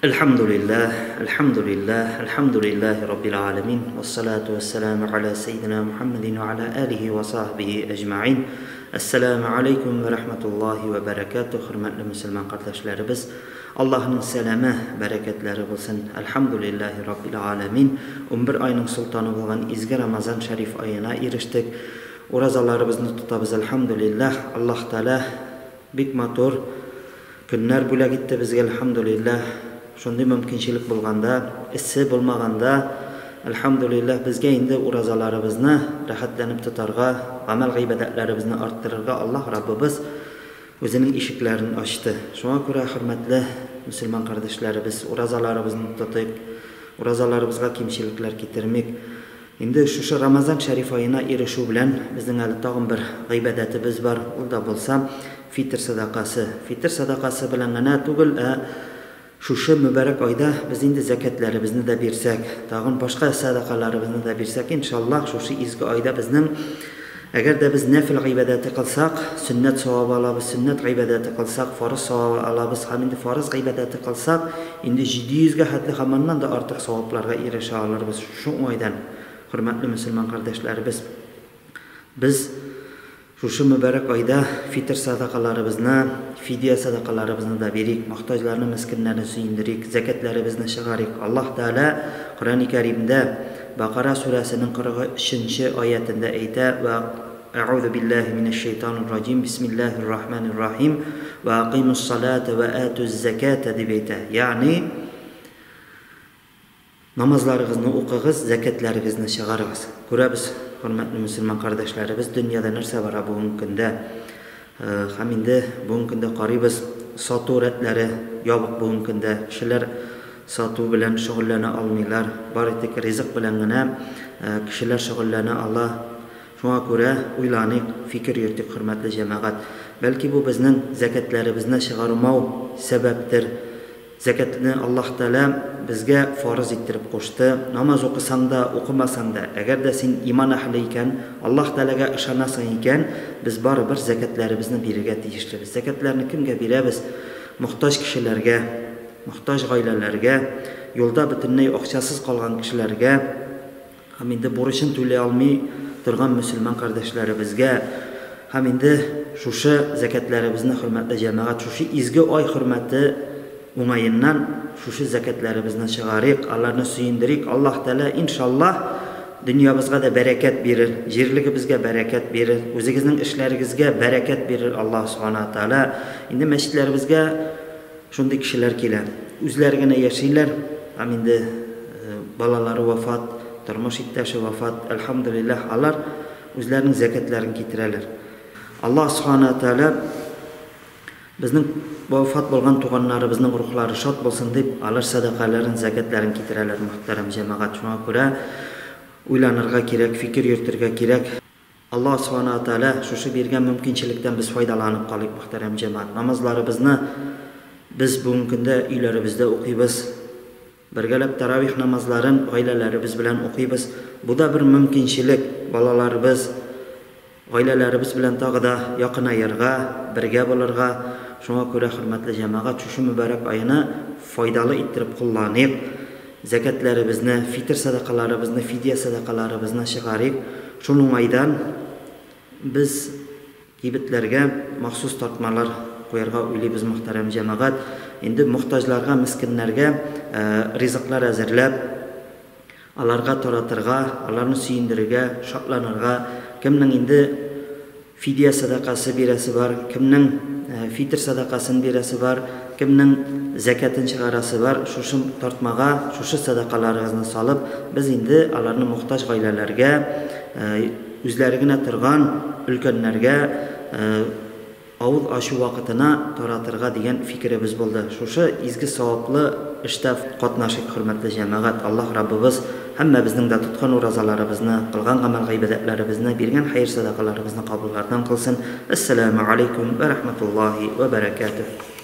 Әлхәмдүлилләһ, әлхәмдүлилләһ, әлхәмдүлилләһи раббил галәмин, вәссалату вәссәламу аля сәййидина Мухәммәдин вә аля алихи вә сахбихи әҗмәгыйн. Әссәламү алейкум вә рахматуллаһи вә бәрәкәтүһ, хөрмәтле мөселман кардәшләребез. Аллаһының сәламе, бәрәкәтләре булсын. Әлхәмдүлилләһи раббил галәмин. 11 айның солтаны булган изге Рамазан шәриф аена ирештек. Уразаларыбызны тотабыз, әлхәмдүлилләһ. Аллаһ Тәгалә бик матур көннәр бүләк итте безгә, әлхәмдүлилләһ. Шундый мөмкинчелек булганда, эссе булмаганда, әлхәмдүлилләһ, безгә инде уразаларыбызны рәхәтләнеп тотарга, гамәл-гыйбадәтләребезне арттырырга Аллаһ Раббыбыз үзенең ишекләрен ачты. Шуңа күрә, хөрмәтле мөселман кардәшләребез, уразаларыбызны тотыйк, уразаларыбызга кимчелекләр китермик. Инде шушы Рамазан шәриф аена ирешү белән безнең әле тагын бер гыйбадәтебез бар, ул да булса фитр сәдакасы. Фитр сәдакасы белән генә түгел, ә шушы мөбарәк айда без инде зәкятләребезне дә бирсәк, тагын башка сәдакаларыбызны да бирсәк, иншаллаһ, шушы изге айда безнең, әгәр дә без нәфел гыйбадәте кылсак, сөннәт савабы алабыз, сөннәт гыйбадәте кылсак, фарыз савабы алабыз һәм инде фарыз гыйбадәте кылсак, инде 700 гә хәтле һәм аннан да артык савапларга ирешә алырбыз. Шушы уңайдан, хөрмәтле мөселман кардәшләребез, без шушы мөбарәк айда фитр сәдакаларыбызны, фидия сәдакаларыбызны да бирик, мохтаҗларны, мескеннәрне сөендерик, зәкятләребезне чыгарыйк. Аллаһ Тәгалә Коръәни Кәримдә Бакара сүрәсенең 43 нче аятендә әйтә, Вә Әгъузу биллаһи минәш шәйтанир раҗим, бисмиллаһир рахманир рахим, вә акыймус салата вә атуз зәката дип әйтә. Ягъни Намазларыгызны укыгыз, зәкятләрегезне чыгарыгыз. Күрәбез, хөрмәтле мөселман кардәшләребез, дөньяда нәрсә бара бүгенге көндә. Һәм инде бүгенге көндә карыйбыз, сату рәтләре ябык бүгенге көндә. Кешеләр сату белән шөгыльләнә алмыйлар. Бары тик ризык белән генә кешеләр шөгыльләнә ала. Шуңа күрә уйланыйк, фикер йөртик, хөрмәтле җәмәгать. Бәлки бу безнең зәкятләребезне чыгармау сәбәптер. Зәкятне Аллаһ Тәгалә безгә фарыз иттереп кушты. Намаз укысаң да, укымасаң да, әгәр дә син иман әһеле икән, Аллаһ Тәгаләгә ышанасың икән, без барыбер зәкятләребезне бирергә тиешлебез. Зәкятләрне кемгә бирәбез? Мохтаҗ кешеләргә, мохтаҗ гаиләләргә, юлда бөтенләй акчасыз калган кешеләргә. Һәм инде бурычын түли алмый торган мөселман кардәшләребезгә һәм инде шушы зәкятләребезне, хөрмәтле җәмәгать, шушы изге ай хөрмәте уңаеннан шушы зәкятләребезне чыгарыйк, аларны сөендерик. Аллаһ Тәгалә, иншаллаһ, дөньябызга да бәрәкәт бирер, җирлегебезгә бәрәкәт бирер, үзегезнең эшләрегезгә бәрәкәт бирер Аллаһ Субхана Тәгалә. Инде мәчетләребезгә Шундый кешеләр килә. Үзләре генә яшиләр, һәм инде балалары вафат, тормыш иптәше вафат. Әлхәмдүлилләһ, алар үзләренең зәкятләрен китерәләр. Аллаһ Сүбхәнәһү вә Тәгалә безнең вафат булган туганнарыбызның рухлары шат булсын дип, алар сәдакаларын, зәкятләрен китерәләр, мөхтәрәм җәмәгать. Шуңа күрә уйланырга кирәк, фикер йөртергә кирәк. Аллаһ Сүбхәнәһү вә Тәгалә шушы биргән мөмкинчелектән без файдаланып калыйк, мөхтәрәм җәмәгать. Намазларыбызны без бүгенге көндә өйләребездә укыйбыз. Бергәләп таравих намазларын гаиләләребез белән укыйбыз. Бу да бер мөмкинчелек, балаларыбыз, гаиләләребез белән тагы да якынаерга, бергә булырга. Шуңа күрә, хөрмәтле җәмәгать, шушы мөбарәк айны файдалы иттереп кулланыйк. Зәкятләребезне, фитыр сәдакаларыбызны, фидия сәдакаларыбызны чыгарыйк. Шул уңайдан без кибетләргә махсус тартмалар куярга уйлыйбыз, мөхтәрәм җәмәгать. Инде мохтаҗларга, мескеннәргә ризыклар әзерләп, аларга таратырга, аларны сөендерергә, шатланырга, кемнең инде Фидия сәдакасы бирәсе бар, кемнең фитр сәдакасын бирәсе бар, кемнең зәкятен чыгарасы бар, шушы тартмага шушы сәдакаларыгызны салып, без инде аларны мохтаҗ гаиләләргә, үзләре генә торган өлкәннәргә авыз ачу вакытына таратырга дигән фикеребез булды. Шушы изге саваплы эштә катнашыйк, хөрмәтле җәмәгать. Аллаһ Раббыбыз һәммәбезнең дә тоткан уразаларыбызны, кылган гамәл-гыйбадәтләребезне, биргән хәер-сәдакаларыбызны кабуллардан кылсын. Әссәләмү аләйкүм вә рахматуллаһи вә бәрәкәтүһ.